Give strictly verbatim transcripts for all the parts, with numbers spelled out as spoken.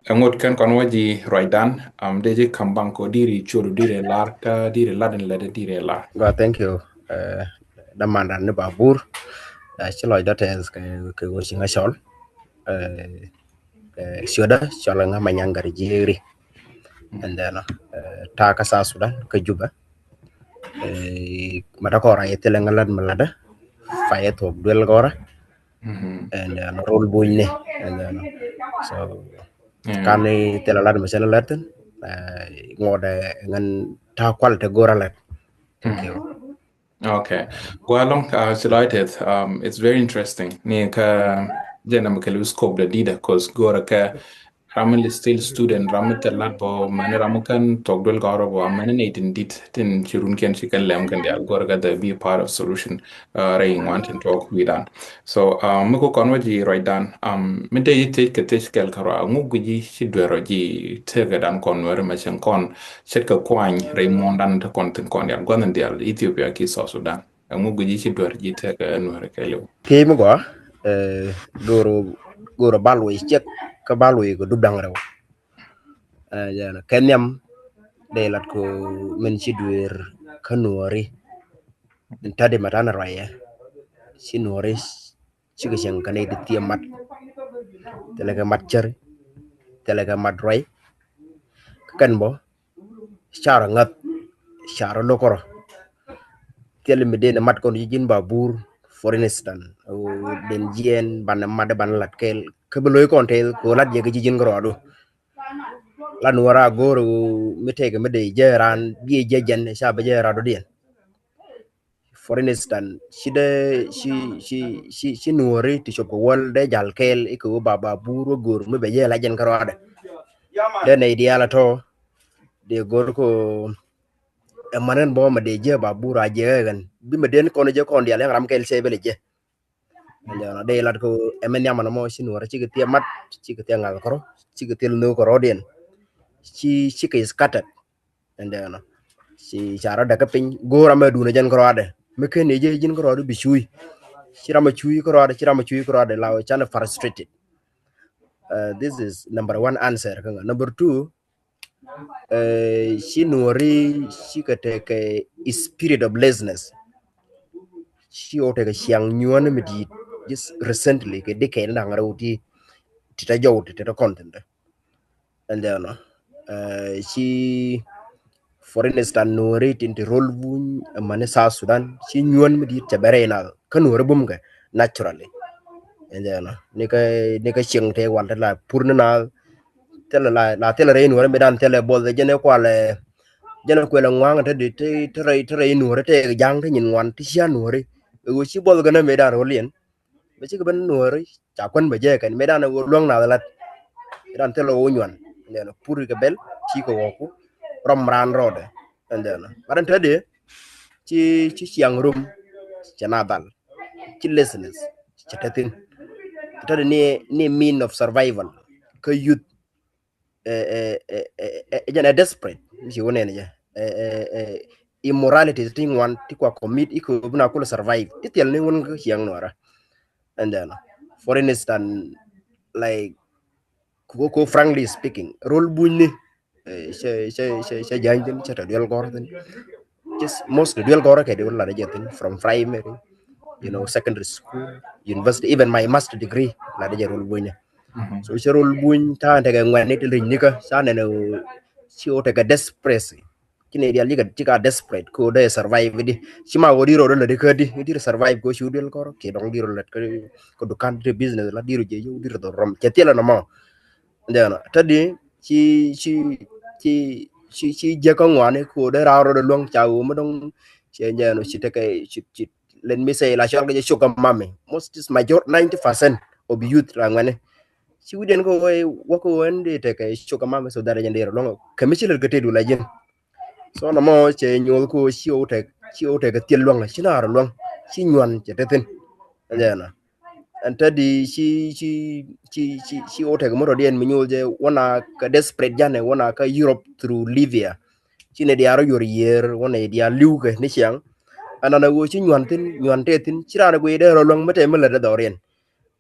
Ɛŋot kɛn kɔn wä ji̱ ruacdan, am, dee ji̱ ka̱m baŋ kɔ diri col diri lar, kä diri lar in lɛt diri lar. Gua, thank you. Ɛ, damandan ni Babur. Ɛ, ci lɔcdä tɛth kɛ, kɛ wä ci ŋa cɔl. Ɛ, ɛ, ciötdä cɔl ŋa ma nyaŋ gari ji̱ ri. And then, ɛ, ta̱a̱ kä South Sudan, kä Juba. Ɛ, ma dä kɔra yɛ thilɛ ŋa lat ma latdä. Fa yɛ thuɔk duel gɔra. And then rol buny ni. And then, so, kan ni thilɛ lat ma cɛ ni lat thin. Ɛ, ŋuɔdɛ ŋän ta̱a̱ kual te gora lat. Thank you. Okay. Gua lɔŋ, uh, ci lɔcdä tɛth, um, it's very interesting. Ni kä jɛn am kɛ lu scope da dida, 'cause gora kɛ ram mi still student, ram mi te lat bɔ, mɛn ram mi kän thuɔk duel gɔra bɔ, mɛn ni tin dit, tin ci run kɛn ci kɛn lɛm kɛn dial, gora kɛ the be a part of solution, uh, rɛy ŋuan tin tuɔk wi̱dan. So, um, mi ku kɔn wä ji̱ ruacdan, um, mi dee ji̱ thiec kɛ thiec kɛl kärɔa, ŋu guic ji̱ ci duer rɔ ji̱ tekɛ dan kɔn Nuɛri ma cieŋ kɔn ce̱tkɛ kuany rɛy muɔ̱ɔ̱ndan te kɔn thin kɔn dial, gua̱n dial Ethiopia ki South Sudan. Ɛŋu guic ji̱ ci duer ji̱ tekɛ Nuɛri kɛ liw? Thiec mi gɔaa, ɛ, goro, goro bal wec ciek, kä bal wec kɛ dup da̱ŋ rɛw. Ɛ, jɛn kɛ nhiam, dee lat kɔ min ci duer kä Nuɛri. Min ta̱di ma ta̱n ruacɛ. Ci Nuɛri cikɛ cieŋ kɛ nɛy ti thiee mat. Thilɛ kɛ mat cär, thilɛ kɛ mat ruac. Kä kɛn bä, carɔ ŋa̱th, carɔ lo̱kɔrɔ. Thilɛ mi den mat kɔn ci ji̱n Babur, for instance, ɔ, den jiɛn banɛ mat banɛ lat kɛɛl. Kä bi lo̱c kɔn tɛth kɛ lat jɛ kɛ ci ji̱n kärɔadu. La Nuɛra go̱o̱r mi tɛkɛ mi dee jɛ ran, bi jɛ jɛn, ca bi jɛ ran dɔ̱diɛn. For instance, ci dee, ci, ci, ci, ci Nuɛri ti cop kɛ wäl dee jal kɛɛl i̱ kɛ wä Babur wä go̱o̱r mi bɛ jɛ la jɛn kärɔadɛ. Dee nɛy diaal a tɔ, dee go̱o̱r kɔ, ɛ, man ɛn bä ma dee jɛ Babur a jɛ ɛ ɣän. Bi ma den kɔn jɛ kɔn diaal ɛn ram kɛɛl cɛ bɛ lɛ jɛ. Ɛn dee nɔ dee lat kɔ ɛmɛ nhiam ɛn mɔ ci Nuɛri cikɛ thiee mat, cikɛ thiee ŋa̱th kärɔ, cikɛ thiee nhök kärɔdiɛn. Ci, cikɛ scattered. Ɛn dee nɔ. Ci ca rɔ däk kä piny, go̱o̱r ram ɛ duun ɛ jɛn kärɔadɛ. Mi ken ni jɛ ji̱n kärɔadɛ bi cuuc. Ci ram ɛ cuuc kärɔadɛ, ci ram ɛ cuuc kärɔadɛ la wä canɛ frustrated. Uh, this is number one answer kä ŋa. Number two, ɛ, ci Nuɛri cikɛ tekɛ spirit of laziness. Ci wä tekɛ ciaŋ nyuɔ̱n mi di̱i̱t just recently kɛ dikɛn da̱ŋ rɛw ti, ti te jɔw ti te kɔn thin dɛ. Ɛn dee nɔ, ɛ, ci, for instance, Nuɛri tin ti rol buny, ɛ, mani South Sudan, ci nyuɔ̱n mi di̱i̱t cɛ bɛ rɛy nath kä Nuɛri bum kɛ naturally. Ɛn dee nɔ, ni kä, ni kä cieŋ te wal te la pur ni nath, thilɛ la, la thilɛ rɛy Nuɛri mi dan thilɛ buɔth jɛn ɛ kual, ɛ, jɛn ɛ kuɛl ɛ ŋuaŋ te di, te, te rɛy, te rɛy Nuɛri te ja̱ŋ te nyin ŋuan ti cia Nuɛri. Ɛ ɣöö ci buɔth kɛn ɛ mi dan rol yɛn. Bɛ cikɛ ben Nuɛri ca kuän bɛ jɛ kɛn mi dan ɛ ɣöö luäŋ nath lat. Mi dan thilɛ ɣöö nyuan. Ɛn dee nɔ, pur kɛ bɛl, ci kɛ ɣɔku, rɔm ran rɔɔdɛ. Ɛn dee nɔ. Mat ɛn te di, ci, ci ciaŋ rum, cɛ na dhal. Ci laziness cɛ te thin. Te di ni, ni mean of survival kä youth. Ɛ, ɛ, ɛ, ɛ, ɛ, jɛn ɛ desperate. Ci wä nɛn jɛ. Ɛ, ɛ, ɛ, immorality ti ŋuan ti kua commit i̱ kɛ wä bi na kulɛ survive. Ti thil ni wun kä ciaŋ Nuɛra. And then, for instance, like, ko, ko frankly speaking, rol buny ni, eh, cɛ, cɛ, cɛ, cɛ ja̱ny thin, cɛ tɔ duel gɔr thin. Just mostly duel gɔr kɛ duel la de jɛ thin, from primary, you know, secondary school, university, even my master degree, la de jɛ rol buny ni. So cɛ rol buny ta̱a̱ tekɛ ŋuɛn ni ti ri̱ny ni kä, ca nɛn ɛ ci wä tekɛ desperation. Ci nɛy diaal cikɛ, cikɛ desperate kɛ wä dee survive di. Ci ma wä di rɔ lät kä di, di survive kɛ wä ci wä duel kɔr, kɛ dɔŋ di rɔ lät kä, kä dukan di business la di rɔ jɛ yɛ wä di rɔ dhɔr rɔm. Cɛ thilɛ nɔmɔ. Ndɛ nɔ, tä di ci, ci, ci, ci, ci jɛ kä ŋuani kɛ wä dee raar rɔ dee luäŋ ca wä mi dɔŋ. Cɛ jɛ nɔ ci tekɛ, ci, ci, let me say, la cɔl kɛ jɛ sugar mommy. Most is major, ninety percent of youth ra ŋuani. Ci wi̱diɛn kɛ wä, wä kɛ wä ɛn di tekɛ sugar mommy so that jɛ dee rɔ luäŋ. Kɛ mi ci lät kɛ tëë du la ji̱n. So nɔmɔ cɛ nyuɔth ko ci wä tek, ci wä tek kɛ thil luäŋ, ci naar luäŋ, ci nyuan cɛ te thin. Ɛn jɛ nɔ. Ɛn te di ci, ci, ci, ci, ci wä tek motɔ diɛn mi nyuɔth jɛ wä na kä desperate janɛ wä na kä Europe through Libya. Ci nɛ diaar wä yuɔr yiër wä nɛ diaar li̱w kɛ ni ciaŋ. Ɛn nɔ nɛ wä ci nyuan thin, nyuan te thin, ci raan guiy dee rɔ luäŋ mi te mi lät dee dhɔriɛn.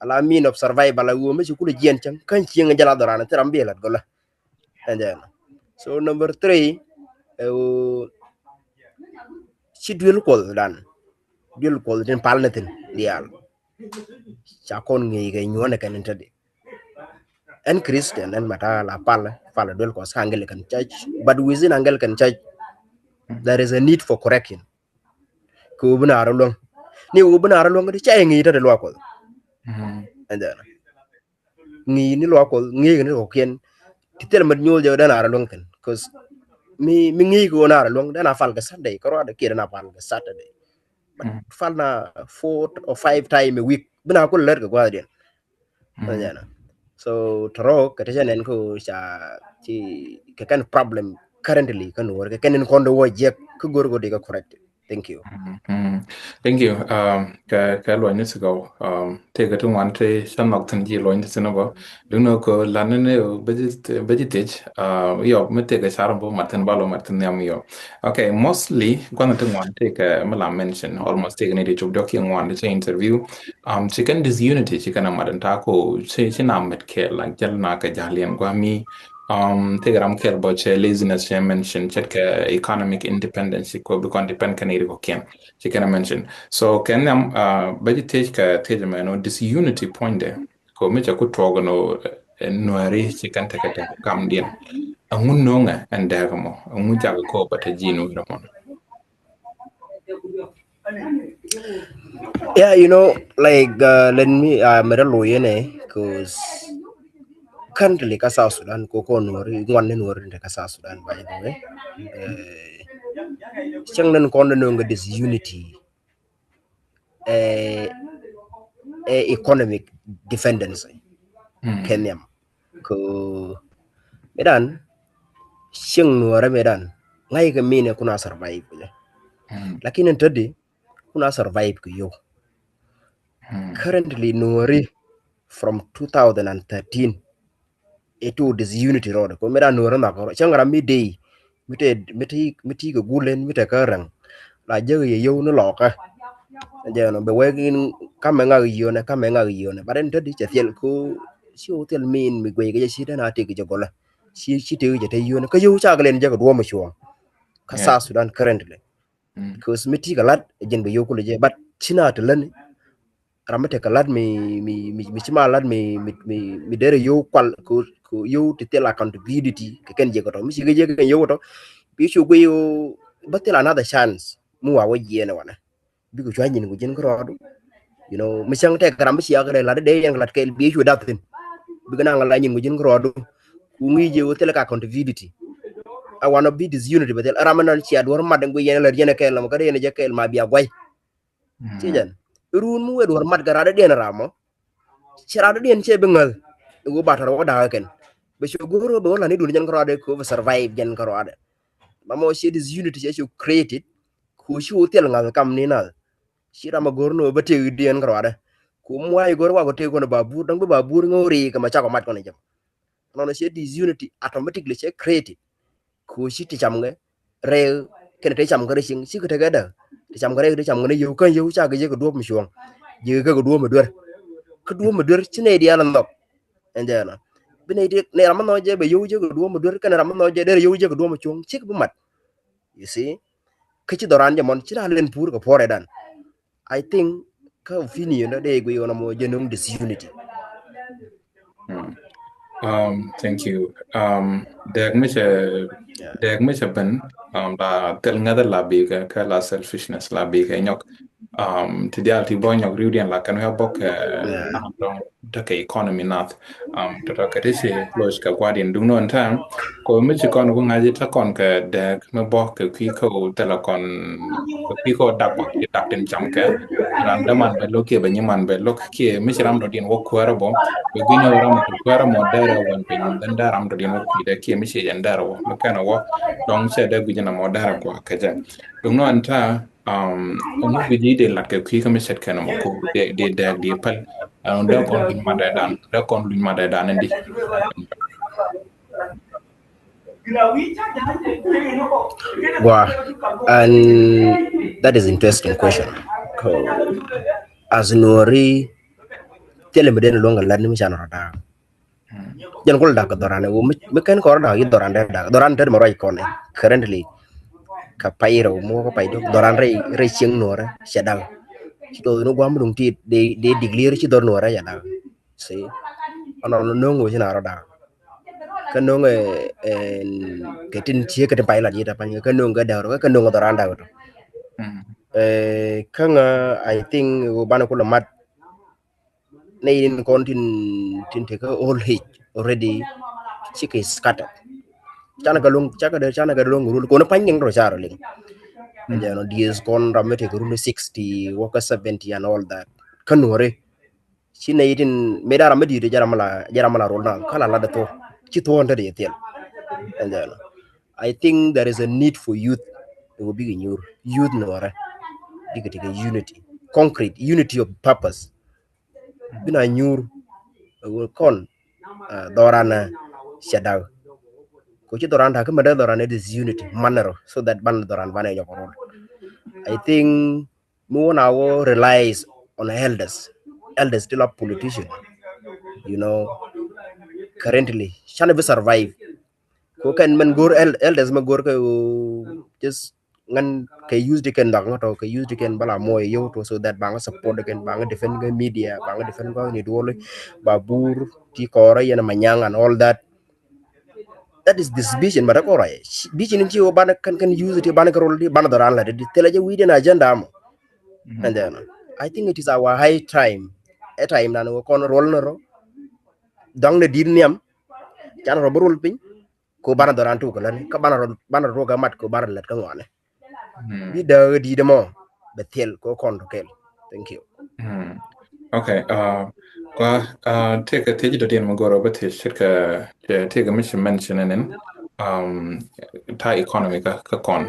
ala mean of survival a ɣöö mi ci kulɛ jiɛn cäŋ kä cieŋ jɛ la dhɔran thil ram bi lat gɔlä. And then, so number three, ɛ ɣöö ci duel Kuɔth dan, duel Kuɔth tin pal ni thin diaal. Ca kɔn ŋi̱i̱c kɛ nyuɔ̱n kɛn in te di. Ɛn Christian ɛn mata la pal, pal duel Kuɔth kä Anglican Church, but within Anglican Church there is a need for correction. Kɛ ɣöö bi naar luäŋ, ni ɣöö bi naar luäŋ di ca i̱ ŋi̱i̱c te di luaak Kuɔth. And then, ŋi̱i̱c ni luaak Kuɔth, ŋi̱i̱c ni kɔkiɛn. Ti thil mɛ nyuɔth jɛ dee naar luäŋ thin, 'cause mi, mi ŋi̱i̱c kɛ ɣöö naar luäŋ dee na pal kɛ Sunday kä ruaadɛ kiɛ dee na pal kɛ Saturday. But pal na four or five time a week, bi na kulɛ lät kɛ gua̱a̱thdiɛn. Jɛn. So tɔrɔ kɛ ti cɛ nɛn kä ca ci kɛ kɛn problem currently kä Nuɔr kɛ kɛn in kɔn di wä jek kä go̱r go̱ di kɛ correct. Thank you. Thank you. Kɛ, kɛ luɔny ni sikɔ, tëëkɛ ti ŋuan ti cä nhɔk thin ji̱ luɔny ti thin bä. Duŋni kɛ lan ni bä ji̱ thiec, yɔ mi tëëkɛ car bä mat thin bä lɔ mat thin nhiam yɔ. Okay, mostly gua̱n ti ŋuan tëëkɛ mi la mention, almost tëëkɛ ni ti cop diɔk kiɛ ŋuan ti cä interview. Ci kɛn disunity ci kɛn a mat in ta̱a̱ ko ci, ci na met kɛɛl la jɛl na kɛ ja̱liɛn gua̱ mi. Tëëkɛ ram kɛɛl bä cɛ laziness cɛ mention, ce̱tkɛ economic independence, ci kɔ bi kɔn depend kɛn iri kɔkiɛn. Ci kɛn a mention. So kɛn nhiam bä ji̱ thiec kɛ thiec mɛ nɔ disunity puɔ̱nydɛ. Kɔ mi cɛ ku tuɔɔk nɔ Nuääri ci kɛn tekɛ tekɛ kamdiɛn. Ɛŋu no̱ŋɛ ɛn dɛɛk mɔ? Ɛŋu cakɛ kɔ bä te ji̱ Nuääri mɔ? Yeah, you know, like, let me, mɛ rɛ lo̱c yɛn ɛ, 'cause currently kä South Sudan, kɔ kɔ Nuääri, ŋuan ni Nuääri ni te kä South Sudan, by the way. Cäŋ ni kɔn ni no̱ŋ kɛ disunity, ɛ economic dependency. Kɛ nhiam kɛ mëë dan cieŋ Nuɔrɛ mëë dan ŋa̱c kɛ min ɛ kun a survive kɛ jɛ. Lakin in te di kun a survive kɛ yio̱w. Currently Nuɔri from two thousand and thirteen ɛ to disunity rɔɔdɛ kɛ mëë dan Nuɔrɛ nhɔakɛ rɔ cäŋ ram mi dee mi te, mi te, mi te kɛ gulɛn mi te kä rɛŋ. La jek yɛ yio̱w ni lɔkä. Jɛ nɔ bɛ wek in kamɛ ŋak yiönɛ, kamɛ ŋak yiönɛ. But in te di cɛ thil ko ci wä thil min mi guey kɛ jɛ ci den a tëk jɛ gɔlä. Ci, ci tëk jɛ te yiönɛ kä yio̱w cakɛ lɛn jɛ kɛ duɔ̱ɔ̱m cuɔ̱ɔ̱ŋ kä South Sudan currently. 'Cause mi ti kɛ lat jɛn bɛ yio̱w kulɛ jɛ, but ci na te läni. Ram mi tekɛ lat mi, mi, mi, mi ci ma lat mi, mi, mi, mi derɛ yio̱w kual kɛ, kɛ yio̱w ti thil accountability kɛ kɛn jɛ kɛ tɔ. Mi ci kɛ jɛ kɛ yio̱w kɛ tɔ bi cu guiy bä thil another chance mi wa wä jiɛn wanɛ. Bikɛ cua nyin ku ji̱n kärɔɔdu. You know, mi cäŋ tɛk ram mi ci akɛ rɛ lat dee yɛn kɛ lat kɛɛl bi cu dap thin. Bikɛ naŋ la nyin ku ji̱n kärɔɔdu. Ku ŋi̱i̱c jɛ wä thil ka accountability. A wanɔ bi disunity bä thil ram mi nɔn cia duɔ̱r mat in guiy yɛn lät yɛn kɛɛl nɔmɔ kä dee yɛn jɛ kɛɛl ma bia guay. Ci jɛn run mi wee duɔ̱r mat kɛ radädiɛn ram mɔ. Ci radädiɛn cɛ bi ŋäth i̱ wee ba tɔr wä da̱a̱k kɛn. Bɛ cu go̱r wä bɛ wä la̱t ni dun jɛn kärɔadɛ kɛ wä bɛ survive jɛn kärɔadɛ. Ba mɔ ci disunity cɛ cu created. Ku ci wä thil ŋa̱th kam ni nath. Ci ram a go̱r ni wä bɛ tëëk diɛn kärɔadɛ. Ku mi wa̱a̱ i̱ go̱r wa kɔ tëëk kɔn ba bur dɔ̱ŋ bi ba bur ŋäw ri kɛ ma cakɔ mat kɔn jɛ. Nɔnɔ cɛ disunity automatically cɛ created. Ku ci ti cam kɛ rɛy kɛn ti cam kɛ rɛy cieŋ cikɛ tekɛ däk. Ti cam kɛ rɛy ti cam kɛ ni yio̱w kä yio̱w cakɛ jɛ kɛ duɔ̱ɔ̱p mi cuɔ̱ɔ̱ŋ. Jɛ kɛ kɛ duɔ̱ɔ̱p mi duer. Kä duɔ̱ɔ̱p mi duer ci nɛy diaal nhɔk. Ɛn jɛ nɔ bi nɛy ti nɛy ram mi nhɔk jɛ bɛ yio̱w jɛ kɛ duɔ̱ɔ̱p mi duer kɛn ram mi nhɔk jɛ derɛ yio̱w jɛ kɛ duɔ̱ɔ̱p mi cuɔ̱ɔ̱ŋ cikɛ bi mat. You see? Kä ci dhɔran jɛ mɔn ci ran len pur kɛ puɔrɛ dan. I think kä opinion dɔ dee guiy ɣɔn mɔ jɛ nöŋ disunity. Um, thank you. Um, dɛk mi cɛ dɛk mi cɛ ben, um, la thil ŋäth la bikɛ kɛ la selfishness la bikɛ nyɔk. Um, ti dial ti bɔ nyɔk riw diɛn la kɛn wia bɔ kɛ nath dɔŋ tekɛ economy nath. Um, tɔtɔ kɛ ti ci close kɛ guardian duŋ nɔn time ko mi ci kɔn ku ŋa̱c ta kɔn kɛ dɛk mi bɔ kɛ kui̱ kä thilɛ kɔn kɛ kui̱ kä dak bɔ ti dak tin cam kɛ. Ram däman bɛ lo̱k kiɛ bɛ nyiman bɛ lo̱k kiɛ mi ci ram dɔ̱diɛn wä kuäärä bɔ bɛ gui̱ny wä ram kuäärä mɔ dɛrɛ wän piny dɛn dee ram dɔ̱diɛn wä kui̱dɛ kiɛ mi ci jɛn dɛrɛ wä mi kɛn wä dɔŋ cɛ dee gui̱ny na mɔ dɛrɛ gua̱a̱k kɛ jɛ. Duŋ nɔn ta um ŋu gui̱ny dee lat kɛ kui̱ kä mi cɛt kɛn mɔ ko dee dee dee päl. Dee kɔn luny ma dee dan dee kɔn luny ma dee dan in di. Wow, and that is interesting question. As Nuɔri, Thilɛ mi den luɔ̱ŋ kɛ lat ni mi can rɔ da̱a̱k. Jɛn kul da̱k kɛ dhɔran ɛ wä mi kɛn kɔr da̱k yi dhɔran dee da̱k dhɔran tet mɛ ruac kɔn ɛ currently. Kɛ pay rɛw mi wä kɛ pay duk dhɔran rɛy rɛy cieŋ nuɔrɛ cɛ da̱k. Ci dhɔr ni guam duŋ ti dee dee dik lier ci dhɔr nuɔrɛ cɛ da̱k. Si ɔnɔ nöŋ wä ci na rɔ da̱k. Kä nöŋ ɛ kɛ tin cie kɛ tin pay lat yi ta pany kä nöŋ kɛ da̱k rɔ kä nöŋ dhɔran da̱k tɔ. Kä ŋä I think wä banɛ kulɛ mat. Nɛ in kɔn tin tin tekɛ old age already. Cikɛ scattered. Canɛ kɛ luŋ cakɛ dee canɛ kɛ luŋ rul kɔn pany niŋ rɔ carɔ liŋ. Jɛn dies kɔn ram mi tekɛ rul sixty wä kä seventy and all that. Kä nuɔri ci nɛ itin mi da ram mi diet jɛ ram la jɛ ram la rul na kä la la de thok. Ci thok te de thil. And then I think there is a need for youth. It will be in your youth nuɔrɛ. Bikɛ tekɛ unity, concrete unity of purpose. Bina nyuur kɔn dhɔran cɛ da̱k. Ko ci dhɔran da̱k kä mɛ dee dhɔran disunity manɛ rɔ so that ban dhɔran banɛ nyɔk rol. I think mi wä na wä relies on elders. Elders ti la politician, you know, currently canɛ bi survive. Ko kɛn mɛn go̱r elders mɛ go̱r kɛ just ŋän kɛ use di kɛn dak ŋä tɔ kɛ use di kɛn bala moy yow tɔ so that baŋä support di kɛn baŋä defend kɛ media baŋä defend kɛ ni duɔli ba bur ti kɔrɛ yɛn ma nyang and all that. That is this vision ma da kɔrɛ vision in ti wo ban kan kan use ti ban kɛ rol di ban doran la di tele je wi den agenda mo. And then I think it is our high time, a time nan wo kon rol na ro dang ne di niam can ro rol pin ko ban doran tu ko lan ka ban ro ban ro ga mat ko ban let ka ngwane. Bi da di de mo bɛ thil ko kɔn to kel. Thank you. Okay. Kua tekɛ thiec dɔ̱diɛn mi goro bä thiec cetkɛ tekɛ mi ci mention nin ta economy ka kɔn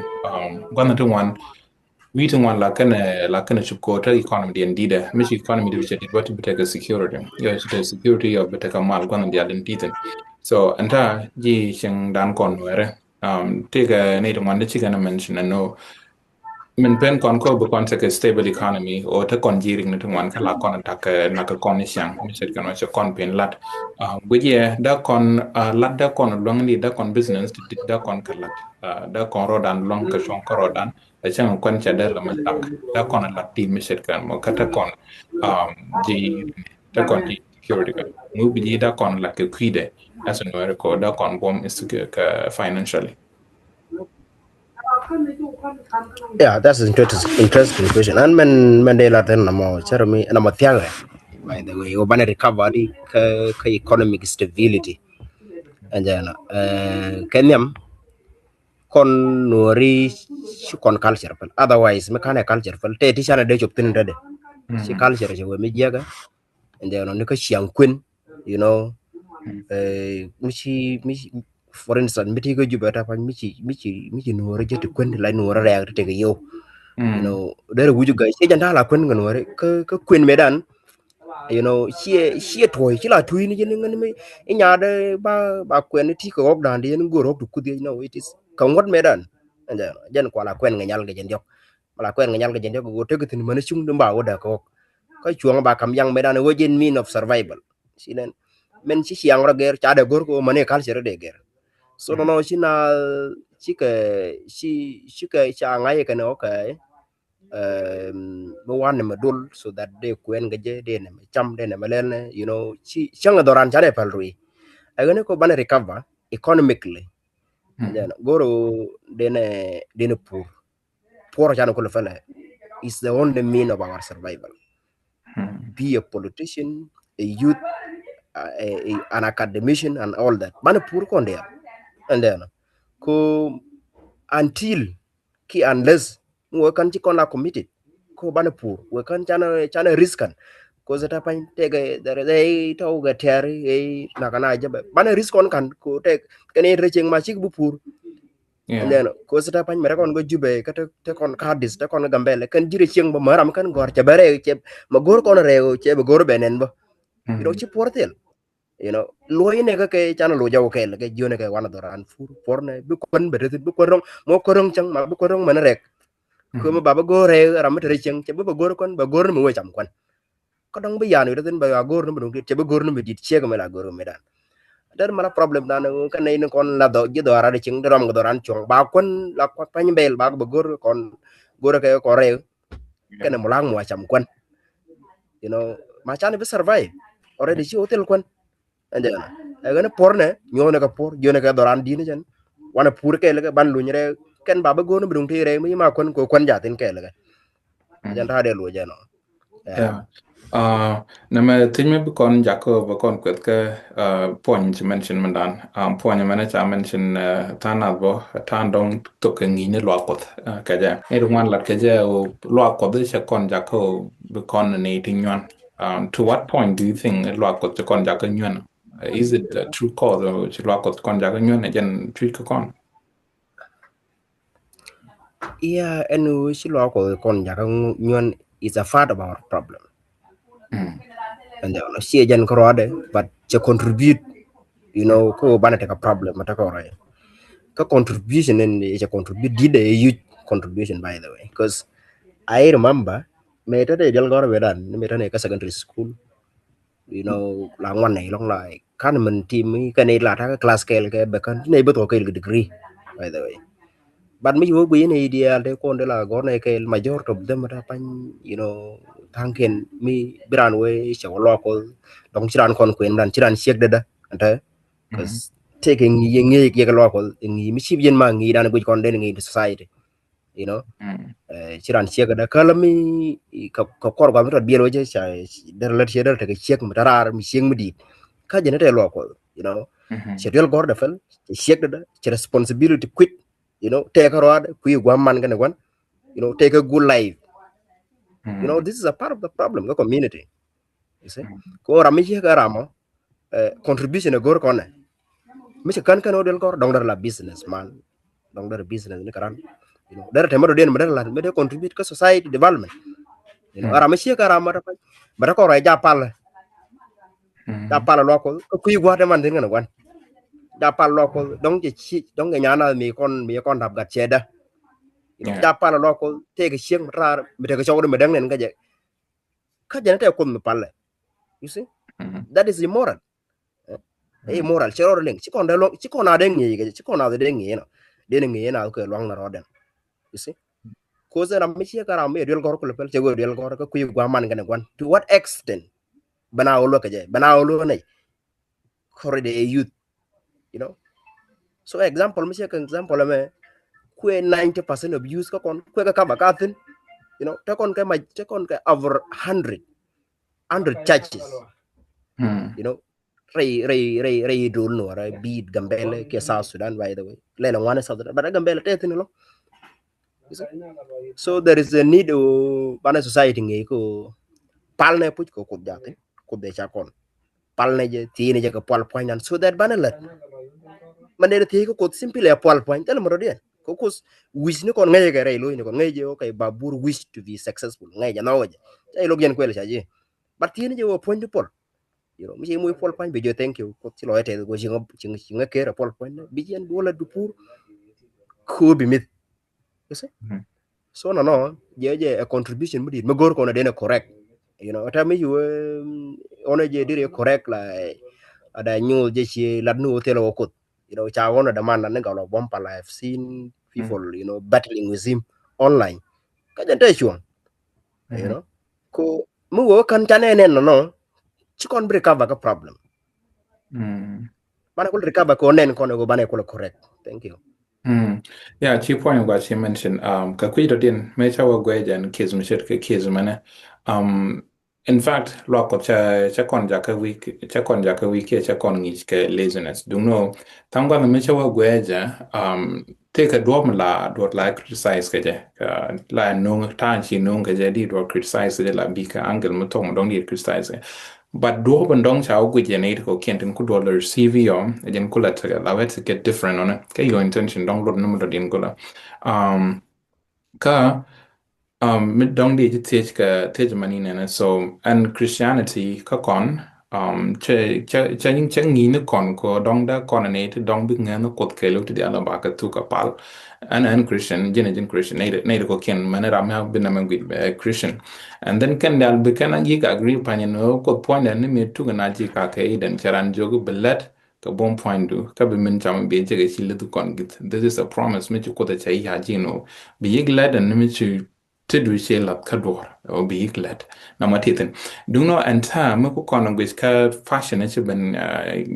gua̱n ti wan wi̱i̱ ti wan la kɛnɛ la kɛnɛ cuk ko ta economy diɛn didɛ mi ci economy di bi cɛ dit bä ti bi tekɛ security yɔ ci tekɛ security yɔ bi tekɛ mal gua̱n dial din dithin. So ɛn ta ji̱ cieŋ dan kɔn wɛrɛ. Tekɛ ni ti wan ti cikɛ ni mention ɛn no. Min pen kɔn ko bi kɔn tekɛ stable economy o te kɔn jirik ni ti ŋuan kä la kɔn tak nak kɔn ni ciaŋ mi chet kɛn wacɛ kɔn pen lat. Guic yɛ da kɔn lat da kɔn luaŋ ni da kɔn business ti da kɔn kɛ lat da kɔn rodan luaŋ kɛ cuɔŋ kɛ rodan. A cäŋ kɔn cɛ dee la mi tak da kɔn lat ti mi chet kɛn mɔ kä te kɔn ji te kɔn ji security kɛ ŋu bi ji da kɔn lat kɛ kui̱dɛ. As in where ko da kɔn buɔm is kɛ financially. Yeah, that's an interesting, interesting question. And men men de la ten namo chermi namo thiaga. By the way, obana recovery ka ka economic stability. And then uh, kenyam kon nori kon culture pal. Otherwise me kana culture pal te ti chana de chop tin de. Si culture je we me jaga. And then on ka chiang queen, you know. Eh, mi ci mi ci for instance mi ti ko Juba ta pa mi ci mi ci mi ci nuɔrɛ jɛ ti kuen la nuɔrɛ rɛk ti ke yo. You know, dere wuju ga ci janta la kuen ngan wore ke ke kuen medan. You know, ci ci toy ci la tuy ni jin ngan mi inya de ba ba kuen ti ko ok dan de ni go rok tu kudi no it is ka ngot medan. And then jen kwa la kuen ngan yal ga jen yok. Mala kuen ngan yal ga jen yok go te tin man chung dum ba wo da ko. Ka chuang ba kam yang medan wo jin mean of survival. Sinen men ci ciaŋ rɔ ger ca de gor ko mane culture de ger. So no no ci na ci ke ci ci ke ca ŋaye kene okay. Um, bi wan ne me dul so that de kuen ge je de ne me cham de ne me lel ne, you know, ci ciaŋ doran ca de pal rui. Agene ko bane recover economically. Then goro de ne de ne poor. Poor can call fella is the only mean of our survival. Be a politician, a youth, uh, a, a, an academician and all that. Bana poor kon there. And then ko until ki unless we kan ci kon la committed ko bana poor we kan chana chana risk kan ko zata pan tege there they to ga ter e na kana jabe bana risk on kan ko tek kene recheng ma chik bu poor. And then ko sita pany mere kon go Jube ka te kon Kadis te kon Gambele kan jire chieng ba maram kan gor che bere che ma gor kon re che be gor benen ba. You know, ci por thil. You know, lo ine ka ke chana lo jaw ke ke jone ke wan doran fur por ne bi kon be te bi kon rong mo ko rong chang ma bi kon rong man rek. Ko ma baba gor re ram te chieng che ba gor kon ba gor me we cham kon. Kä dɔ̱ŋ bi yan wi̱i̱ thin bɛ a go̱r ni bi duŋ tit cɛ bi go̱r ni bi dit ciek mi la go̱r mi dan. Dɛr mala problem dan kä nɛy ni kɔn la dhɔ ji̱ dhɔ ran cieŋ di rɔm kɛ dhɔ ran cuɔ̱ŋ ba kuän la kuan pany bɛl ba bɛ go̱r kɔn go̱r kɛ kɔn rɛy kɛnɛ mulak mu a cam kuän. You know, ma can bi survive already ci hotel kuän. Ɛn jɛ na ɛ gɛn puɔr nɛ nyuɔn kɛ puɔr jiɔn kɛ dhɔ ran din jɛn. Wan pur kɛ lɛ kɛ ban luny rɛ kɛn ba bɛ go̱r ni bi duŋ ti rɛ mi ma kuän ko kuän jathin kɛ lɛ kɛ. Jɛn ta dee luɔ jɛn ɔ. Yeah. Uh, nɛ mɛ thiec mi bi kɔn jakä bi kɔn kueth kä uh, puɔny ci mention mi dan. Um, puɔny mɛn ca mention uh, than ath bɔ than dɔŋ thok kɛ ŋi̱i̱ni luak kuɔth uh, kɛ jɛ. Ni di ŋuan lat kɛ jɛ luak kuɔth cɛ kɔn jakä bi kɔn ni ti nyuan. Um, to what point do you think luak kuɔth cɛ kɔn jakä nyuan? Uh, is it a true cause or ci luak kuɔth kɔn jakä nyuan ɛ jɛn tuic kä kɔn? Yeah, ɛn ɣöö ci luaak Kuɔth kɔn jakä nyuan is a part of our problem. Ɛn jɛ ɔnɔ ciɛ jɛn kä ruadɛ but cɛ contribute, you know, kä ɣöö banɛ tekɛ problem kä tekɛ rɔy. Kä contribution in cɛ contribute dit ɛ huge contribution, by the way, 'cause I remember mɛ tɛtɛ jɛl gɔr bɛ dan mɛ tɛtɛ kä secondary school. You know, la ŋuan nɛ ilɔŋ la kan min ti mi kɛn ila ta kä class kɛl kɛ bɛ kan ti nɛ bɛ thɔ kɛl kɛ degree, by the way. But mi ci wä guiy ni dial te kɔn de la gɔr nɛ kɛl majority of them ta pany, you know, thanken mi biran wee cɛ wä lɔk kɔ dɔŋ ci ran kɔn kuen dan ci ran ciek deda ɛn tɛ. 'Cause tek ŋi̱i̱c yɛ ŋi̱i̱c yɛ kɛ lɔk kɔ ŋi̱i̱c mi cip yɛn ma ŋi̱i̱c dan guic kɔn den ŋi̱i̱c di society. You know, ci ran ciek da kä la mi kä kɔr gua mi tɔt biɛl wä cɛ ca der lät ciɛ der tekɛ ciek mi tarar mi ciek mi dit. Kä jɛ ni tɛ luɔk Kuɔth, you know, cɛ duel gɔr da fɛl cɛ ciek da cɛ responsibility quit. You know, tɛ kä rɔad kui gua man kɛn guan. You know, tɛ kä good life. You know, this is a part of the problem kä community. You see, ko ram mi ciek kä ram mɔ contribution ɛ go̱r kɔnɛ. Mi cɛ kän kän wä duel gɔr dɔŋ der la business man. Dɔŋ der business ni karan. You know, der te mɛ dɔ den mɛ der la mɛ der contribute kä society development. You know, aram mɛ ciek aram mɛ der pany mɛ der kɔrɔ ja pal. Ja pal luɔk Kuɔth kä kui gua̱t man thin kɛn guan. Ja pal luɔk Kuɔth dɔŋ cɛ ci dɔŋ cɛ nyana mi kɔn mi kɔn dap gat cɛ da. You know, ja pal luɔk Kuɔth tek ciek mɛ rar mɛ tek cɔk di mɛ dɛŋ nen kä jɛ. Kä jɛn tɛ Kuoth mi palɛ. You see, that is immoral. Ɛ immoral cɛ rɔɔd liŋ ci kɔn dee luɔŋ ci kɔn a dee ŋi̱i̱c kɛ ci kɔn a dee ŋi̱i̱c nɔ dee ni ŋi̱i̱c na kɛ luɔŋ na rɔɔdɛn. You see, koth ram mi ciɛ kä ram mi duel gɔr kulɛ pɛl cɛ wee duel gɔr kä kui̱ gua̱ man kɛn guan to what extent? Bɛn a wä luɔ kɛ jɛ bɛn a wä luɔ nɛy. Kɔri dee youth. You know, so example mi ciɛ kɛ example ɛmɛ kuɛ ninety percent of youth kä kɔn kuɛ kɛ kaba ka thin. You know, te kɔn kɛ ma te kɔn kɛ over hundred hundred churches. You know, rɛy rɛy rɛy rɛy dol nuɔrɛ biit Gambɛlɛ kɛ South Sudan, by the way. Lɛlɛ ŋuani South Sudan but Gambɛlɛ tɛ thin lɔ. So there is a need o banɛ society ŋi̱i̱c ko pal nɛ puc ko Kuoth jakin Kuoth dee ca kɔn pal nɛ jɛ thiin jɛ kɛ pual pua̱ny nan so that banɛ lät. Man dee thiec ko Kuoth simply a pual pua̱ny thil mɛ rɔdiɛn ko Kuoth wish ni kɔn ŋäcɛ kɛ rɛy lo̱c ni kɔn ŋäcɛ jɛ okay babur wish to be successful ŋäcɛ jɛ nhɔk jɛ ca ilok jɛn kuɛl ca jɛ. But thiin jɛ wä pua̱ny di puɔl. You know, mi ci muc puɔl pua̱ny bi jɔ thank you Kuoth ci lɔc tɛth ko ci ŋä ker a puɔl pua̱ny bi jɛn duɔl a dupur. Ko bi mith. You see? So nɔnɔ jɛ jɛ a contribution mi dit mi go̱r kɔn a den a correct. You know, ata mi ci wä ɔn a jɛ diri correct la ada nyuth jɛ ci lat ni wä thil wä Kuoth. You know, ca ɣɔn a demand ni gal ɔ bom pal. I have seen people, you know, battling with him online. Kä jɛn tɛ cuɔ̱ŋ. You know, ko mi wä kän ca nɛn nɛn nɔnɔ ci kɔn bi recover kä problem. Banɛ kul recover ko nɛn kɔn ko banɛ kul correct. Thank you. Mm. Yeah, ci puɔ̱ny gua ci mention um, kɛ kui̱ dɔ̱diɛn mëë ca wä guɛc ɛn case mi ce̱tkɛ case mɛnɛ. Um, in fact luak Kuɔth cɛ cɛ kɔn jakä wi̱i̱ cɛ kɔn jakä wi̱i̱ kiɛ cɛ kɔn ŋi̱i̱c kɛ laziness. Duŋ ni ɣöö tha̱a̱ŋ gua̱th mëë ca wä guɛc ɛ um, tëëkɛ duɔ̱ɔ̱p mi la duɔ̱ɔ̱t la criticize kɛ jɛ. La no̱o̱ŋ ta̱a̱ŋ ci no̱o̱ŋ kɛ jɛ di duɔ̱ɔ̱t criticize kɛ jɛ la bikɛ angle mi thok mi dɔ̱ŋ di criticize kɛ. But duɔ̱ɔ̱p in dɔ̱ŋ ca wä guic jɛ ni it kɛ kiɛn tin ku duɔ̱ɔ̱t la receive yɔ ɛ jɛn ku la tekɛ la wet kɛ different ɔnɛ kɛ your intention dɔ̱ŋ lot ni mi dɔ̱diɛn ku la. Um, kä um, mi dɔ̱ŋ di ci thiec kɛ thiec mani nɛnɛ. So ɛn Christianity kä kɔn Um, cɛ, cɛ, cɛ, cɛ ŋi̱i̱c ni kɔn kɛ dɔ̱ŋ dee kɔn ni ti dɔ̱ŋ bi ŋɛn ni Kuoth kɛɛliw ti diaal ba kɛ thuk kɛ pal. Ɛn, ɛn Christian, ji̱n, ji̱n Christian, nɛy, nɛy kɔ̱kiɛn mɛn ram ya bi nɛmɛ guic bɛ Christian. And then kɛn diaal bi kɛn a gi̱i̱k agree pany ni Kuoth puɔ̱nydɛ ni mi tuk na ji̱ ka kɛ Eden cɛ ran jiök bi lɛt kɛ buɔ̱m puɔ̱nydu kä bi min cam bi jɛ kɛ ci lith kɔn gi̱th. This is a promise mi ci Kuoth a cɛ ya ji̱ ni bi yi̱k lɛt ɛn ni mi ci ti du cie lath kä duɔ̱ɔ̱r ɔ bi yik lɛt. Namɔ ti thin duŋ nɔ ɛn ta̱a̱ mi ku kɔn guic kä fashion ci ben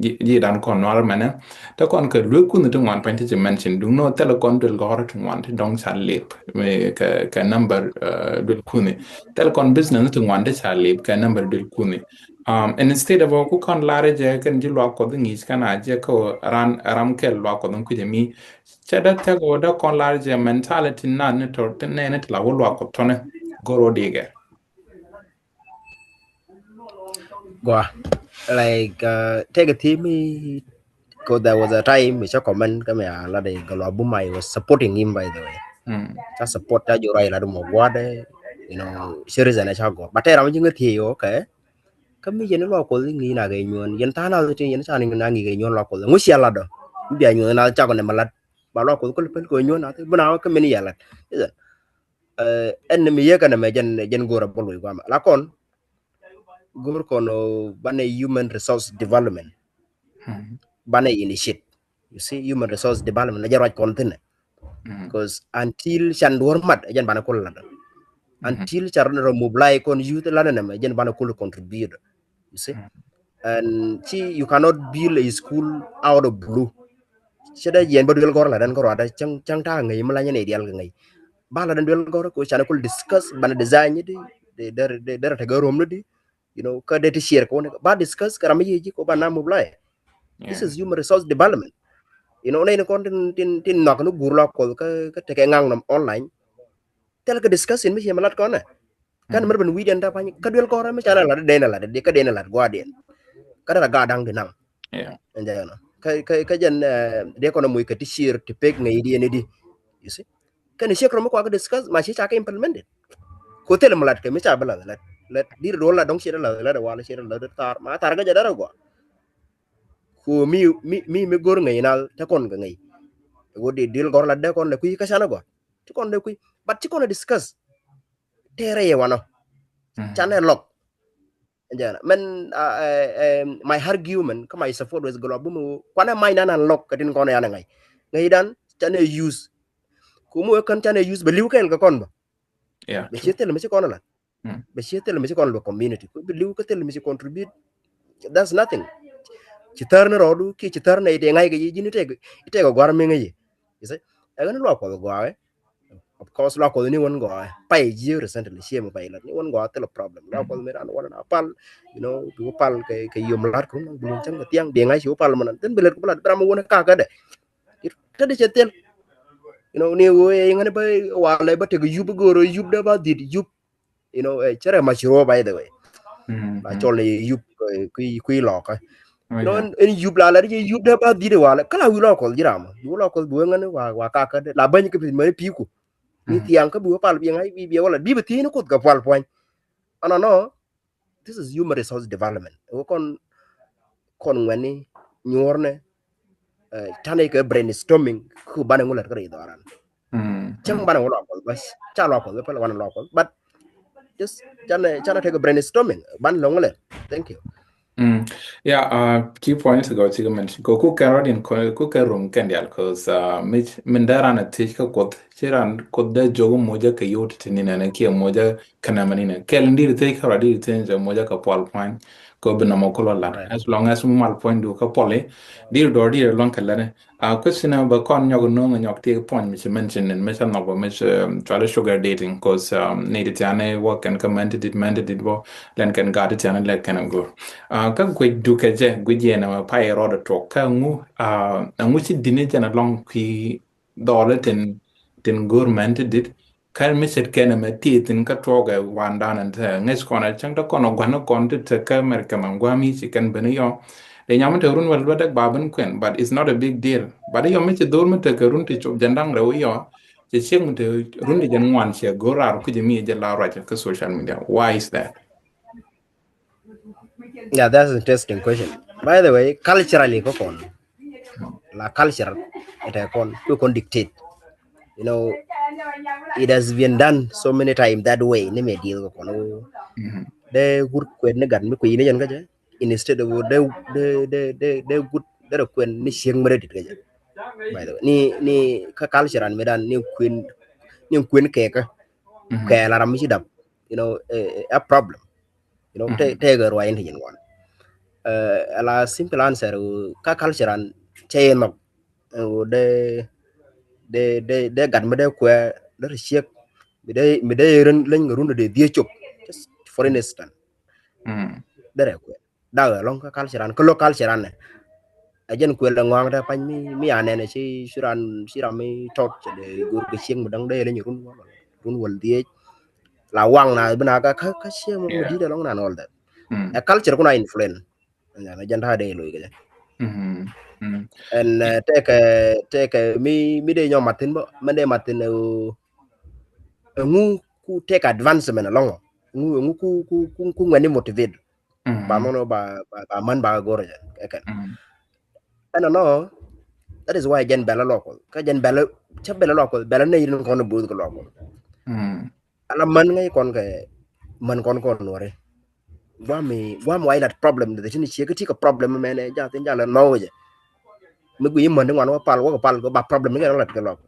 ji̱ dan kɔn nuar mɛnɛ. Te kɔn kɛ luek kun ti ŋuan pany ti ci mention duŋ nɔ thilɛ kɔn duel gɔr ti ŋuan ti dɔŋ ca lip kɛ, kɛ number duel kun. Thilɛ kɔn business ti ŋuan ti ca lip kɛ number duel kun. Um, and instead of ku kɔn lar jɛ kɛn ji̱ luak Kuɔth ŋi̱i̱c kɛn a jɛ kä ran ram kɛl luak Kuɔth kui̱ jɛ mi Cɛ dee thɛk ɣöö dee kɔn lar jɛ mentality na ni tɔ ti nɛɛni ti la wä luak kɔ tɔnɛ goro digɛ. Gua, like, uh, take a team, because there was a time mi cɛ comment kɛ mi a la de Galwa Buma, I was supporting him, by the way. Mm. Ca support ca jura ila de mɔ guade, you know, series ɛn ca gɔ. But tɛ ram jiŋ a thiee, okay. Kä mi yɛn luak Kuɔth iŋi̱ na kɛ nyuɔn yɛn tha̱a̱ŋ na ti yɛn ca ni na ŋi̱ kɛ nyuɔn luak Kuɔth ŋu cia la dɔ. Bia nyuɔn na ca kɔ nɛ mɛ lat. Ba luak Kuɔth kul pɛl kɛ nyuɔn na ti bina kä min ya lat. Ɛn ni mi yɛ kɛ nɛ mɛ jɛn, jɛn go̱r a bä loc guamɛ la kɔn. Go̱r kɔn banɛ human resource development. Banɛ initiate. You see, human resource development na jɛ ruac kɔn thinɛ. Because until can duɔr mat, jɛn banɛ kul lat. Until can rɔ mobilize kɔn youth lat nɛ mɛ, jɛn banɛ kul contribute. You see? And ci, you cannot build a school out of blue. Ci dee jiɛn bä duel gɔr la den kɛ ruada cäŋ, cäŋ ta̱a̱ ŋäc mi la nyɛ nɛ dial kɛ ŋäc. Ba la den duel gɔr ko can kul discuss banɛ design di, de, de, de, de, de, de, de, You know, kä dee ti share kɛ wä ba discuss kɛ ram mi yiëë ji̱ kɛ wä ba na mobilize. This is human resource development. You know, nɛy ni kɔn tin, tin, tin nhɔak ni guur luak Kuɔth kä, kä tekɛ ŋaŋ nɔm online. Thil kɛ discussion mi cie mi lat kɔn nɛ. Kan mɛr ben wi̱i̱diɛn dap any kä duel kɔrɛ mi canɛ lat dee nɛ lat dee kä dee nɛ lat gua̱a̱diɛn. Kä dee la gaa da̱ŋ di naŋ. Ɛn jɛ yɔnɔ kä, kä, kä jɛn dee kɔn moc kɛ ti share ti pek ŋäcdiɛn di. You see? Kɛn ciek rɔ mi kuak discuss ma ci ca kɛ implemented. Ko thil mi lat kɛ mi ca bi lath lat lat dir duɔl la dɔŋ ciet lath lat wal ciet lath tar ma tar kɛ jɛ dar agua. Ko mi, mi, mi, mi gor ŋäc nal te kɔn kɛ ŋäc. Ko di dil gɔr lat de kɔn le kui̱ kä can agua. Ti kɔn le kui̱ but ci kɔn discuss. Tɛrɛ yɛ wanɔ. Can ɛ lɔk. Jɛn mɛn, uh, uh, um, my argument kä my support with Galwa Buma kuanɛ mac nan an lɔk kɛ tin kɔn yan ŋa̱c ŋa̱c dan canɛ use. Kumu ɛ kän canɛ use bɛ li̱w kɛɛl kɛ kɔn bä. Bɛ cie thil mi ci kɔn lat. Bɛ cie thil mi ci kɔn bɛ community ku bɛ li̱w kä thil mi ci contribute. That's nothing. Ci thär ni rɔɔdu kiɛ ci thär ni itɛ ŋa̱c kɛ yi ji̱n itɛ, itɛ kɛ gua̱r mi ŋäc yi. You see? Ɛ ɣän luak Kuɔth gua̱a̱ ɛ. Of course luak Kuɔth ni wän gɔaa pay ji̱ recently cie mi pay lat ni wän gɔaa thil problem luak Kuɔth mi ran wän na pal. You know bi wä pal kɛ, kɛ yom lat kun bi wän cäŋ kɛ thiaŋ bi ŋa̱c ci wä pal mɛ nan then bi lät ku pal bi ram wän ka kä dɛ. Kä dɛ cɛ thil. You know ni wä ŋän ba wal ba tek yup go̱o̱r yup dɛ ba dhit yup. You know, eh, cɛ rɛ ma ci ruɔ, by the way. Ba cɔl ni yup, eh, kui̱, kui̱ lɔkä. You know, ɛn, ɛn yup la la di yup dee ba dhit wala kä la wi̱i̱ lɔ Kuɔth ji̱ ram. Bi wä lɔ Kuɔth bi wä ŋän wa, wa kakä dee la bäny kä bi mani pi̱i̱ ku. Ni thiaŋ kä bi wä pal bi ŋa̱c bi, bi wala bi bi thi̱i̱n Kuoth kɛ pual pua̱ny. Ɛnɔ nɔ, this is human resource development. Wä kɔn, kɔn ŋuɛni nyuɔrnɛ, eh, tanɛ kɛ brainstorming ku banɛ ŋu lät kä rɛy dhɔran. Cäŋ banɛ wä luak Kuɔth bä ca luak Kuɔth bä pɛl wanɛ luak Kuɔth but just canɛ, canɛ tekɛ brainstorming banɛ lɔŋ lɛ. Thank you. Yeah, uh, key points gɔ cikɛ mɛn cikɛ ku kɛn rɔdin ku kɛn rum kɛn dial cause, uh, mi, min dee ran a thiec kä Kuɔth ci ran Kuɔth dee jok mocä kɛ yot ti ni nɛnɛ kiɛ mocä kɛ nɛmɛ ni nɛ kɛl in dir thiec kä rɔ dir thiec jɛ mocä kɛ pual puany. Kɛ bi nɔmɔ kulɔ lat as long as mi mal puany du kä puali dir dɔr dir luɔŋ kɛ lɛnɛ. A question bä kɔn nyɔk no̱o̱ŋ nyɔk ti puɔny mi ci mention in mi ca nhɔk bä mi ci, um, cuali sugar dating cause, um, ni ti tiani wä kɛn kä mɛn ti dit mɛn ti dit bä lɛn kɛn gat ti tiani lɛ kɛn a go̱r. A kä guic dukɛ jɛ guic yɛn a pay rɔɔd a tuɔk kä ŋu, a ŋu ci dini jɛn a lɔŋ kui̱ dhɔli tin, tin go̱r mɛn ti dit. Kɛn mi ce̱tkɛn ɛmɛ ti thi̱n kä tuɔɔkɛ wandan ɛn te ŋäc kɔn ɛ cäŋ te kɔn ɛ gua̱n kɔn ti te kä America mɛ gua̱a̱m i̱ ci kɛn ben i̱ yɔ. Dee nyam mi te run wɛl luätdäk ba ben kuɛn but it's not a big deal. But i̱ yɔ mi ci dho̱r mi te kɛ run ti cop jɛn da̱ŋ rɛw i̱ yɔ. Ci ciek mi te run ti jɛn ŋuan ciɛ go̱r raar kui̱c mi jɛ la ruac kä social media. Why is that? Yeah, that's an interesting question. By the way, culturally, kɔ kɔn la culture, it kɔn kɔ kɔn dictate. You know, it has been done so many times that way. Ni mɛ dieth kɔ kɔn. Dee wut kuɛn ni gat mi kui̱ ni jɛn kä jɛ. Instead of dee dee dee dee wut dee rɛ kuɛn ni ciek mi rɛ dit kä jɛ. By the way, ni ni kä culture an mi dan ni kuɛn ni kuɛn kɛɛkä. Kɛ la ram mi ci dap. You know, a problem. You know, te te gɛ ruac in ti jin wan. Ala simple answer, kä culture an cɛ yɛ nhɔk. Dee dee dee dee gat mi dee kuɛ dee rɛ ciek. Mi dee mi dee rin leny run dee dhie cop. Just for instance. Dee rɛ kuɛ. Dak ɛlɔŋ kä culture an, kä lok culture an nɛ. Ɛ jɛn kuɛl dɛ ŋɔaŋ dɛ pany mi mi anɛn ci ci ran ci ran mi tɔt cɛ dee go̱r kɛ cieŋ mi däŋ dee leny run wal run wal dhiec. La waŋ na bi na kä kä kä cieŋ mi di̱t ɛlɔŋ nan all that. Ɛ culture kun a influence. Ɛn jɛn ta̱a̱ dee loc kɛ jɛ. Ɛn tɛkɛ tɛkɛ mi mi dee nyɔ mathin bä mɛn dee mathin ɛ ŋu ku take advancement ɛlɔŋ ɔ ŋu ŋu ku ku ku ŋuɛni motivate. Ba mɔnɔ ba ba ba man ba goro jɛ kɛkɛn. Ɛn nɔ that is why jɛn bɛlɛ lɔkɔ kä jɛn bɛlɛ cɛ bɛlɛ lɔkɔ bɛlɛ ne yin kɔn buth kɛ lɔkɔ. Ala man ŋäc kɔn kɛ man kɔn kɔn nuɔri. Guami guami wa ilat problem de tin cie kä ti kɛ problem mɛn ɛ ja tin ja lɛ nɔ jɛ. Mi gui man di ŋuan wä pal wä kɛ pal kɛ ba problem ni kɛ lat kɛ lɔkɔ.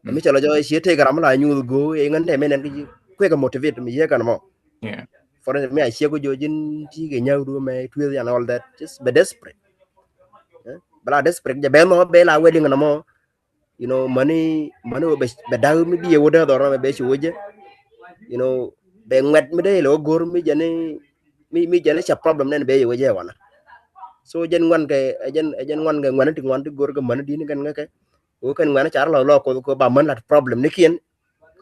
Mi cɛ lɔ jɔ cie tek ram la nyuth go ɛ ŋän te mɛn ɛn kɛ kuɛ kɛ motivate mi yɛ kan mɔ. For instance, mi a ciek ku jɔ jin ti kɛ nyau du mɛ tueth yan all that. Just be desperate. Bɛ la desperate jɛ bɛ mɔ bɛ la wedding na mɔ. You know, mani mani bɛ bɛ daw mi bi ye wä dee dhɔr na mɛ bɛ ci wä jɛ. You know, bɛ ŋuɛt mi dee lɛ wä gor mi jɛ ni mi mi jɛ ni ca problem nɛn bɛ ye wä jɛ wana. So jɛn ŋuan kɛ jɛn jɛn ŋuan kɛ ŋuan ti ŋuan ti gor kɛ mani di ni kɛn ŋɛ kɛ. Wä kɛn ŋuan car lɔ lɔ ko ko ba mani lat problem ni kiɛn.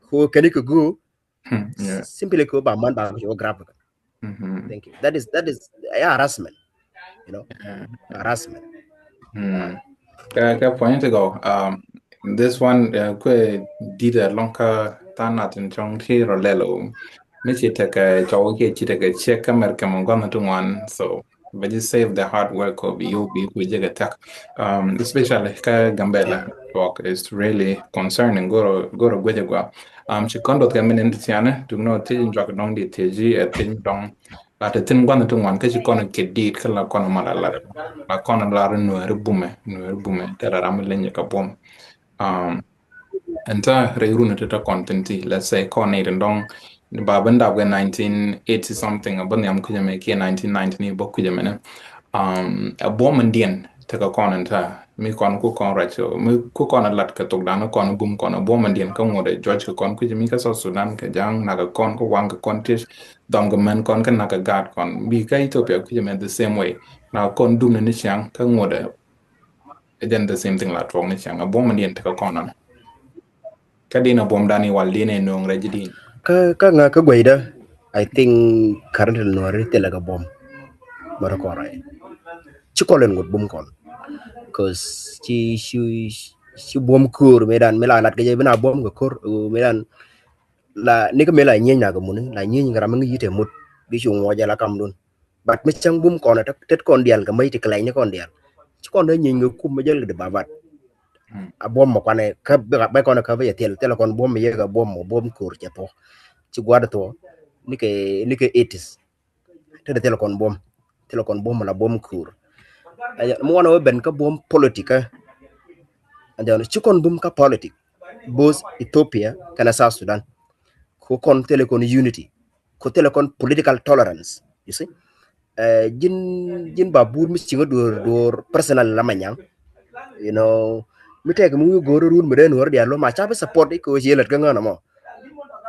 Ko kɛn ni kɛ go. Simply ko ba man ba ko grab. Thank you. That is that is yeah, harassment. You know, harassment. Ka ka point ago. Um, this one uh, kwe did a long ka tana tin chong ti rolelo. Mi ci tɛkɛ cɔw kiɛ ci tɛkɛ ciek kä mɛr kɛ mɔ gɔn ti ŋuan. So but you save the hard work of you bi ku jɛ kɛ tɛk. Um, especially kä Gambela talk is really concerning. Goro goro gwɛjɛ gua. Um, ci kɔn dot kɛ min in ti tianɛ tuk nɔ ti jɔk dɔŋ di ti ji ɛ ti dɔŋ. La ti tin guan ti ŋuan kä ci kɔn kɛ dit kä la kɔn ma la la la kɔn la ri nuɛri bumɛ nuɛri bumɛ tɛ la ram leny ka bum. Um, ɛn ta rɛy run ti ta kɔn tin ti, let's say kɔn ni rin dɔŋ ba ben dap kɛ nineteen eighty something, a ben yam kujɛ mɛ kiɛ nineteen ninety ni bok kujɛ mɛ ne. Um, a buɔm in diɛn ti ka kɔn ɛn ta mi kɔn ku kɔn rɛc mi ku kɔn a lat kɛ tok dan kɔn bum kɔn a buɔm in diɛn ka ŋuɔdɛ jɔc kɛ kɔn kujɛ mi ka South Sudan kɛ jaŋ na kɛ kɔn ku waŋ kɛ kɔn tiec dɔm kɛ mɛn kɔn kɛ na kɛ gaat kɔn bi ka Ethiopia kujɛ mɛ the same way na kɔn dum ni ni ciaŋ ka ŋuɔdɛ. Ɛ jɛn the same thing la tuɔk ni cäŋ a buɔm in diɛn tekɛ kɔn nɔnɛ. Kä din a buɔm dan iwal din ɛ nööŋ rɛc din. Kä kä ŋa kä guɛcdä. I think currently nuɔri thilɛ kɛ buɔm. Mɔrɛ kɔn rɛc. Ci kɔn lɛn ŋot bum kɔn. Cause ci ci ci buɔm köör mi dan mi la lat kɛ jɛ bi na buɔm kɛ köör mi dan. La ni kä mi la nyieny na kɛ muni la nyieny kɛ ram mi ŋi̱ yit ɛ mut bi ci ŋuɔcɛ la kam dun. But mi cäŋ bum kɔn tet kɔn dial kɛ mäc ti kɛ lɛny ni kɔn dial. Ci kɔn dee nyieeny kɛ kum mi jäl kɛ di babat. A buɔm mɔ kuanɛ kä bɛ kɔn kä bɛ yɛ thil thil kɔn buɔm mi yɛ kɛ buɔm mɔ buɔm ko̱r cɛ thuɔ. Ci gua̱d thuɔ ni kɛ ni kɛ eighties. Te di thil kɔn buɔm thil kɔn buɔm la buɔm ko̱r. Mi wanɛ wä ben kä buɔm politik kä. Ci kɔn bum kä politik both Ethiopia kɛnɛ South Sudan. Ku kɔn thil kɔn unity. Ku thilɛ kɔn political tolerance, you see. Jin jin ba bur mi ciŋä duor duor personal la ma nyaŋ. You know, mi tɛk mi wi̱i̱ go̱o̱r run mi dee nuɔr dial lo ma ca bi support ikɛ wä ci lät kä ŋän amɔ.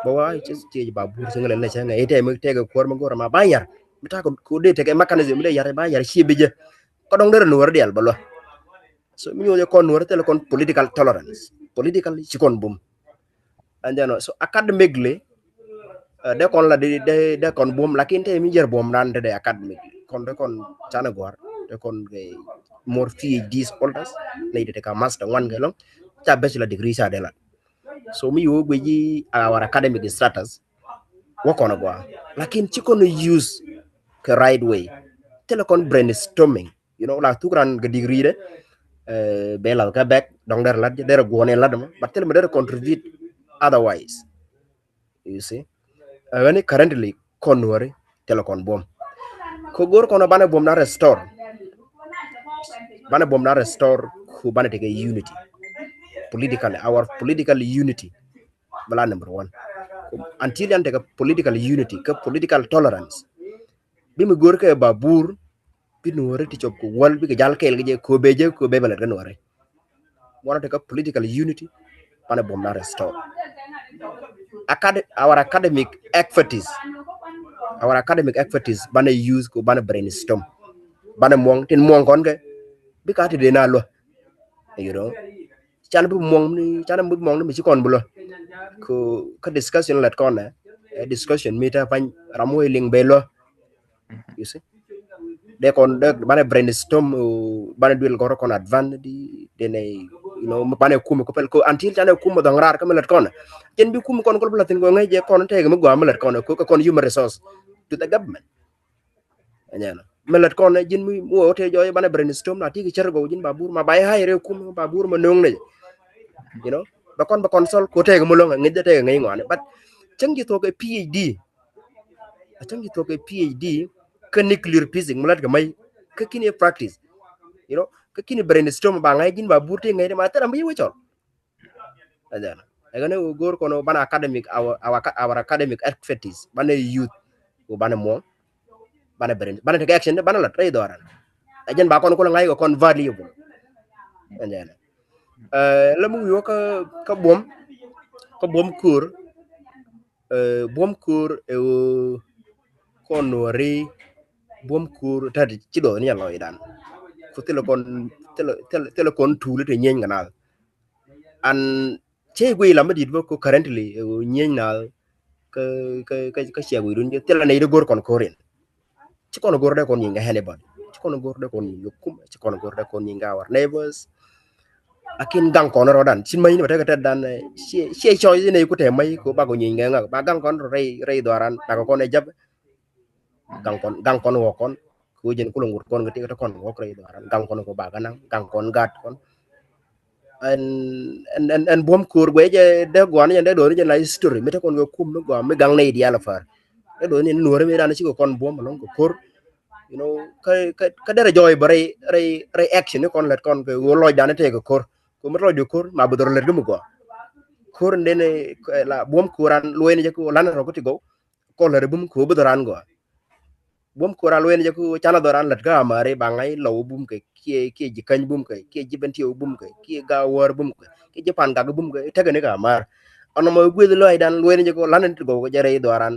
Ba wa ci ci ba bur ciŋä lɛ lɛ cɛ ŋɛ itɛ mi tɛk kuɔr mi go̱o̱r ma ba yar mi ta ko dee tɛk mechanism mi dee yar ba yar ci bi jɛ. Kɔ dɔŋ dee nuɔr dial ba lo. So mi nyuɔth kɔn nuɔr thilɛ kɔn political tolerance, political ci kɔn bum. And then so academically, uh, de kɔn la de de de kɔn buɔm, lakin te mi jer buɔm dan de de academically kɔn de kɔn canɛ guar de kɔn ke more PhDs holders ne de ka master ŋuan ke long ca bachelor degree ca de la. So mi yo gwe ji our academic status wa kɔn gua, lakin ci kɔn use kɛ right way. Thilɛ kɔn brainstorming, you know, la thuk ran kɛ degree dɛ, bɛ lath kɛ bɛk dɔŋ derɛ lat derɛ guɔn in lat mɔ, but thilɛ mɛ derɛ contribute otherwise. You see, ɛ ɣän i̱ currently kɔn Nuɔri thilɛ kɔn buɔ̱m. Kɛ go̱r kɔn banɛ buɔ̱m na restore, banɛ buɔ̱m na restore ku banɛ tekɛ unity, political, our political unity. Bɛ la number one. Until yan tekɛ political unity kɛ political tolerance, bi mi go̱r kɛ Babur, bi Nuɔri ti cop ku wäl bikɛ jal kɛɛl kɛ jɛ, ko bɛ jɛ, ko bɛ bɛ lɛt kɛ Nuɔri. Wanɛ tekɛ political unity, banɛ buɔ̱m na restore. Acad-, our academic expertise, our academic expertise banɛ use ku banɛ brainstorm, banɛ muɔŋ tin muɔŋ kɔn kɛ, bika ti dee na luɔ. You know, can bi muɔŋ ni, can bi muɔŋ ni mi ci kɔn bi luɔ. Ku kä discussion lɛt kɔn ɛ, discussion mi te pany ram wä liŋ bɛ luɔ. You see, dee kɔn dee banɛ brainstorm, banɛ duel gɔrɔ kɔn advance di dee nɛ, you know, banɛ kum kɔ pɛl kɔ until canɛ kum dhɔŋ rar kä mi lɛt kɔn. Jɛn bi kum kɔn kɔl bi la thin kɔ ŋäc jɛ kɔn tɛk mi gɔaa mi lɛt kɔn kɔ kɛ kɔn human resource to the government. Ɛnyɛn mi lɛt kɔn ji̱n mi wä tɛ jɔy banɛ brainstorm na ti kɛ cɛr gɔw ji̱n Babur ma bay hai rɛ kum Babur ma no̱o̱ŋ nɛ. You know, bɛ kɔn bɛ consult kɔ tɛk mi loŋ ŋäc jɛ tɛk ŋäc ŋɔani, but cäŋ ji̱ thok kɛ PhD. A cäŋ ji̱ thok kɛ PhD kä nuclear physics mi lat kɛ may kä kini practice. You know, kä kini brainstorm ba ŋa̱c ji̱n Babur ti ŋa̱c di ma thil ram bi wecɔl. Ɛn then ɛ kɛn ɛ go̱r kɔn banɛ academic, our, our, our academic expertise, banɛ youth, wä banɛ muɔ̱ŋ, banɛ brain, banɛ tekɛ action, banɛ lat rɛy dhɔran. Ɛ jɛn ba kɔn kulɛ ŋa̱c kɛ kɔn valuable. Ɛn then ɛ lɛ mi wi̱i̱ wä kä, kä buɔ̱m, kä buɔ̱m ko̱r. Buɔ̱m ko̱r ɛ ɣöö kɔn Nuɔri, buɔ̱m ko̱r tat ci dɔɔni a lɔcdan. Ku thilɛ kɔn, thilɛ, thilɛ, thilɛ kɔn tuuli te nyieny kɛ nath. An cɛ guiy lam mi di̱t bä ko currently ɛ ɣöö nyieny nath kä, kä, kä, kä ciɛ guiydun jɛ thilɛ nɛy di go̱r kɔn ko̱r in. Ci kɔn go̱r dee kɔn nyieny kɛ anybody. Ci kɔn go̱r dee kɔn nyieny kɛ kum. Ci kɔn go̱r dee kɔn nyieny kɛ our neighbors. Lakin gaŋ kɔn rɔdan cin ma̱c ni bɛ tekɛ tɛtdan, ciɛ, ciɛ cɔc ni ku tɛ ma̱c ko bakɔ nyieny kɛ ŋak ba gaŋ kɔn rɔ rɛy, rɛy dhɔran bakɔ kɔn ɛ jap. Gaŋ kɔn, gaŋ kɔn wä kɔn ko jɛn kulɛ ŋut kɔn kɛ ti kɛ tɛ kɔn wä rɛy dhɔran gaŋ kɔn ko bakɔ naŋ gaŋ kɔn gat kɔn. Ɛn, ɛn, ɛn, ɛn buɔ̱m ko̱r guɛ jɛ dee guan jɛ dee do̱ri jɛ la history mi te kɔn kɛ kum mi guam mi gaŋ nɛy diaal a far. Dee do̱ri ni Nuɔri mi dan cikɛ kɔn buɔ̱m alɔŋ kɛ ko̱r. You know, kä, kä, kä derɛ jɔɔy bä rɛy, rɛy, rɛy action ni kɔn lɛt kɔn kɛ ɣöö lɔcdan tekɛ ko̱r. Kɛ mi lɔc jɛ ko̱r ma bi dhɔr lɛt kä mi guam. Ko̱r ni den la buɔ̱m ko̱r an luɔy ni jɛ kɛ ɣöö lan rɔ kä ti gɔw. Kɔn lɛt bum kɛ ɣöö bi dhɔr an guam. Buɔ̱m ko̱r a lueel jɛ ku canɛ dhɔran lät kä amari ba ŋa̱c lɔw bum kɛ kiɛ, kiɛ ji̱ käny bum kɛ kiɛ ji̱ bɛn tiɛw bum kɛ kiɛ ga wäär bum kɛ kiɛ ji̱ pan gak bum kɛ tekɛ ni kɛ amar. Ɔnɔ mɔ gueth lɔcdan lueel jɛ ku lan ni ti gɔw kɛ jɛ rɛy dhɔran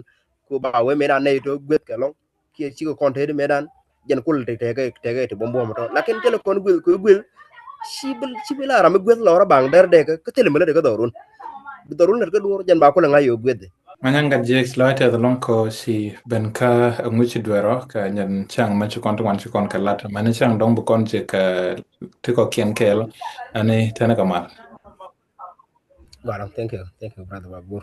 ku ba wee mëëdan nɛy tɔ gueth kɛ lɔŋ kiɛ cikɛ kɔn tëëdi mëëdan jɛn kul tekɛ, tekɛ ti buɔ̱m buɔ̱m tɔ lakin thilɛ kɔn gueth kɛ gueth. Ci bi, ci bi la ram mi gueth lɔrɔ baŋ dɛr dɛkɛ kä thilɛ mi lät kɛ dhɔrun. Bi dhɔrun lät kä duɔr jɛn ba kulɛ ŋa̱c yɛ gueth. Manyaŋ Gatjiek, lɔc tɛth lɔŋ kɔ ci ben kä ŋuci duerɔ kɛ nyɛn cäŋ mɛ ci kɔn ti wan ci kɔn kɛ lat mɛni cäŋ dɔŋ bi kɔn ci kɛ ti kɔ kiɛn kɛɛl. Ani tɛni kɛ mal. Thank you, thank you brother Babur.